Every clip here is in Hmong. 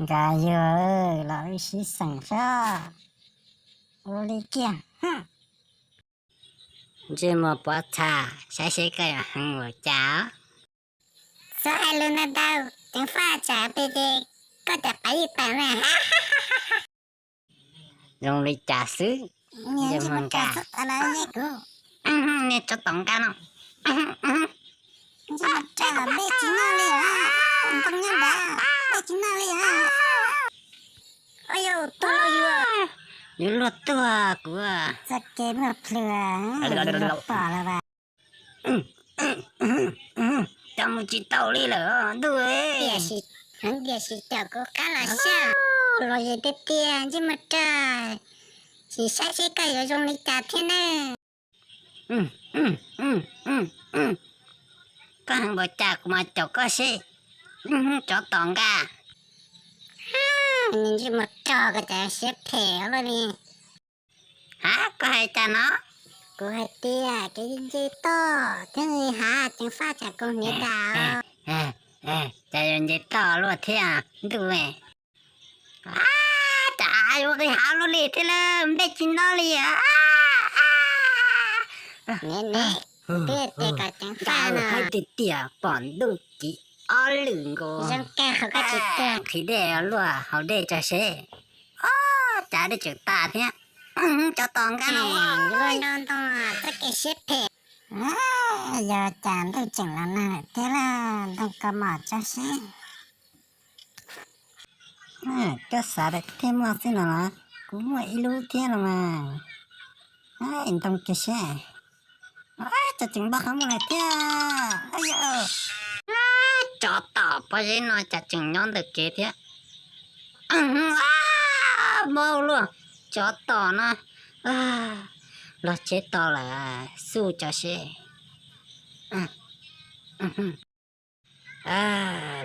Nkawd yug los wb sib xeem sab. Ua li kiag. Ntsej muag pov txha, saib seb koj yuav heev ua cas. Txhob hais lus ntau ntau, ceev faj tsam pes ces koj cov pab yij pam na. Zoo li cas xwb? Niag tsov tom nqa no. Npej tsis noj li, ntoo nyob nrad, npej tsis noj li. Yuav luag tuag kuv. Txoj kev muaj plhws, luag pom lawm as. Coj mus tsis tau li lawm ntuj. Tiam sis cov kuv qab los xyaj, los ze tiag tiag ntsej muag rog, sim saib seb koj yuav zoo li cas thiab na. Koj heev npaum cas kuv mam caum koj seb. Tsov tom nqa. Ntsej muag rog, koj cov siab phem luaj li. Ha, koj hais cas no? Kuv hais tias kev nce toj thiab nqis hav ceev faj tsam kuv hniav dam. Cas yuav nce toj luaj thiab ntuj. Cas yuav nqis hav luaj li thiab lawm, npej tsis noj li. Ne ne, twb tias kom ceev faj no. Hais tiag tias pom ntuj kiv ob lwm nkaus. Zoo kawg, qhov koj tsis tuag. Nqhis dej luaj haus dej tso seb. Ob, cas dej tseem tas thiab. Tsov tom nqa no. Luag ntoo ntoo txoj kev siab phem. Yog cas ntuj tseem los nag lawm thiab laj, ntoo kaus mom tso seb. Koj xav tias kuv thiaj muaj xwb no los? Kuv muaj ib lub thiab los mas. Ntoo kiag seb. Cas tseem npaj qhov muag lawm thiab. Tsov tom pob zeb no cas tseem nyob ntawm kev thiab. Mob luaj, tsov tom no. Los tsheb tos lawm, xub tso seb.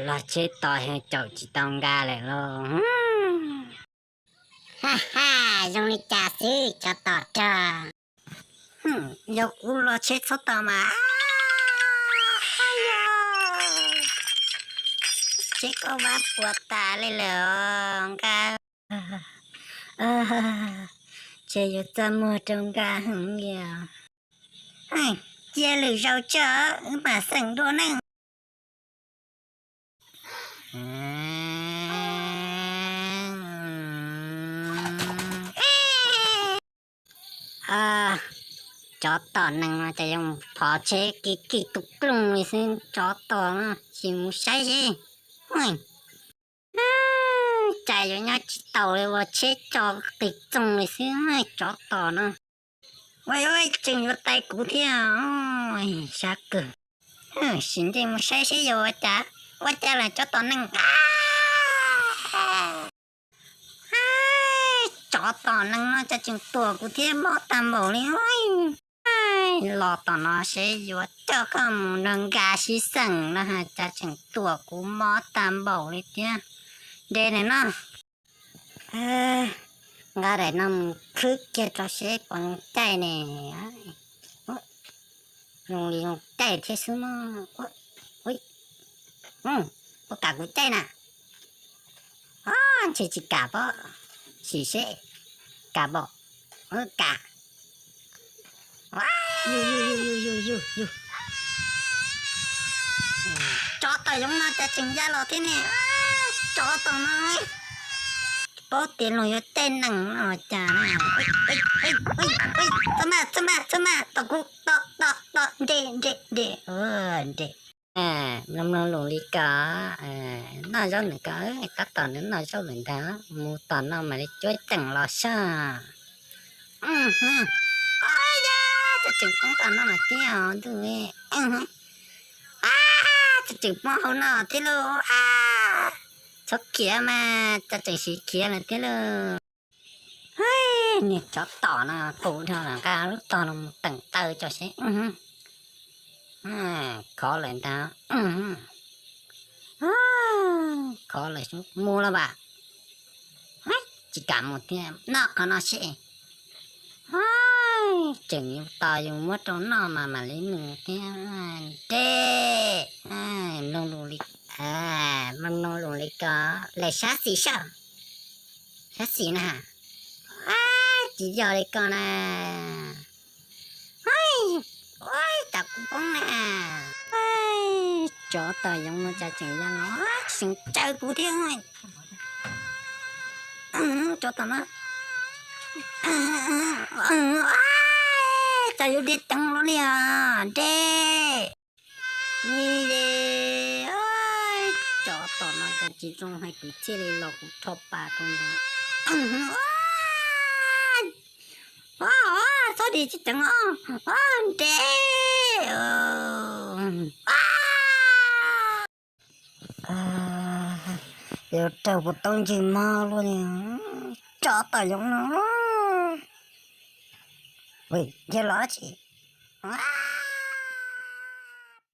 Los tsheb tos, caum tsis tau nqa lawm lauj. Ha ha, zoo li cas xwb, tsov tom rog. Yog kuv los tsheb txhob tos mas. Tsheb koj vab puas tas li lawm os nqa. Tsheb yuav txaj muag rau nqa heev li os. Cia lwm zaus tso, wb mam xeem dua neej. Tsov tom nees no ces yeej phov tsheb kis kis tus ploog li xwb, tsov tom no tsis mus saib seb. Cas yuav nyob tsis taus li, ua tsheb tso qis txoog li xwb, tsov tom no. Ua tseem yuav tais kuv thiab, sab kawg. Sim ntsej mus saib seb yog ua cas, ua cas lawm tsov tom nees. Tsov tom nees no cas tseem tuam kuv thiab, mob tag npaum li. Los tom no seb yuav coj koj mus nrog nqa sib xeem no cas tseem tuam kuv, mob tag npaum li thiab. Nres na no. Nqa daim no mus khwb kiag tso seb puas zoo caij ne. Zoo li zoo caij thiab xwb mog. Puas kam kuv caij na? Ntshe tsis kam pob. Sim seb, kam npaum, kam. Tsov tom yoov no cas tseem ya los thiab ne. Tsov tom no, paub tias luag yuav caij nees no cas. Txhob maj, txhob maj, txhob maj, tom kuv, tom, tom, tom, nres, nres, nres, nres. Mloog mloog lus li ko, noj zaub ntawm ko, tab tom nws noj zaub lawm ntag, mus tom no mam li cuab ceem los soj. Tsov tseem poob tom no lawm thiab ntuj. Tsov tseem poob hauv no thiab lauj. Txhob khiav mas, tsov tseem siv khiav lawm thiab lauj. Niag tsov tom no, kuv dhau los nqa lub tog no mus teem taw tso seb. Khov lawm ntag. Khov lawm, mus los as. Tsis kam mus thiab, noj qhov no seb. Tseem yus tos yus muab rau noj mas mam li mus thiab. Nres, mloog lus li, mloog lus li Koj lawm sab xis sab, sab xis na. Tsis yog li koj na. Ua cas kuv poob na. Tsov tom yoov no cas tseem ya los seev tsawv kuv thiab. Tsov tom no, cas yuav deb teev los li os, deb. Ni, tsov tom no cas tsis zoo hais kuv thiaj li los kuv rho pas rau ntawd. Txhob dim tsis teev os, deb. Yuav raug puas tau ntsej muag luaj li, tsov tom yoov no. Yog los tsis